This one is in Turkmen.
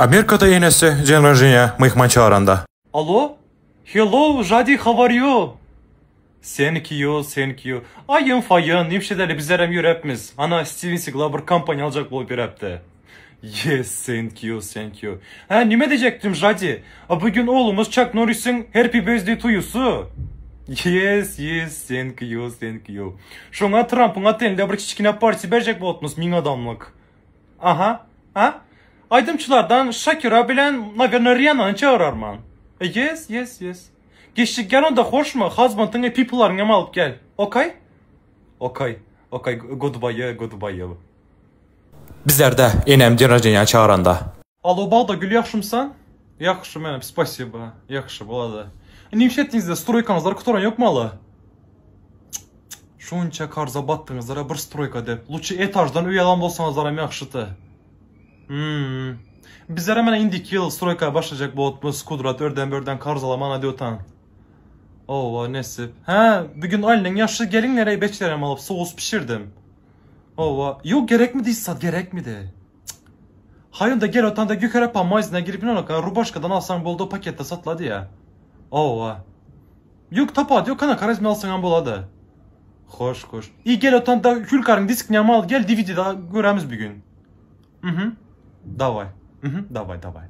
Amerikada enesi den roždeniýa myhman çagyranda. Alo? Hello, Jadi how are you? Thank you, thank you. I am fine, nimşedeli bizlerem ýörepmiz. Ana Steven Seagal bir kompaniýa aljak bolup ýörepdi. Yes, thank you, thank you. Hä, nime diýjekdim Jadi? A bu gün oglumyz Çak Norrisiň Happy Birthday to you-sy. Yes, yes, thank you, thank you. Şoňa Trampyň otelinde bir kiçgine party berjek bolupmyz, 1000 adamlyk. Aha, ha? Aýdymçylardan Şakira bilen nawerno Riannany çagyrarman. Yes, yes, yes. Geçjik gel onda hoşmy? Husband-yň people-laryňam alyp gel. Okay? Okay, okay, goodbye, goodbye. Bizlerde enem den roždeniýa çagyranda. Alo Bagdagül ýagşymysan? Ýagşy menem spasiba. Ýagşy bolady. Nimşe etdiňizde stroýkaňyzlar gutaran ýokmy aly? Şunça karza batdyňyzlara bir stroýka dep. Luçi etaždan öý alan bolsaňyzlaram ýagşydy. Hmm. Bizlerem ene indiki ýyl stroýka başlajak bolupmyz. Kudrat örden-börden karz alamana diýotan. Owa nesip. Hä, bugün Alynyň ýaşy gelinlere beçlerem alyp sous pişirdim. Owa, ýok gerekmidi hiç zat gerekmidi. Haý onda gel otanda Gökher apa mazyna girip inoka rubaşkadan alsaň boldy o paketde satylady ýa. Owa. Ýok tapady ýok kana karazmi alsaňam bolady. Hoş hoş. I gel otanda Hülkaryň diskini al gel DVD-de göremiz bugün. Mhm. Daway. Mhm, daway daway.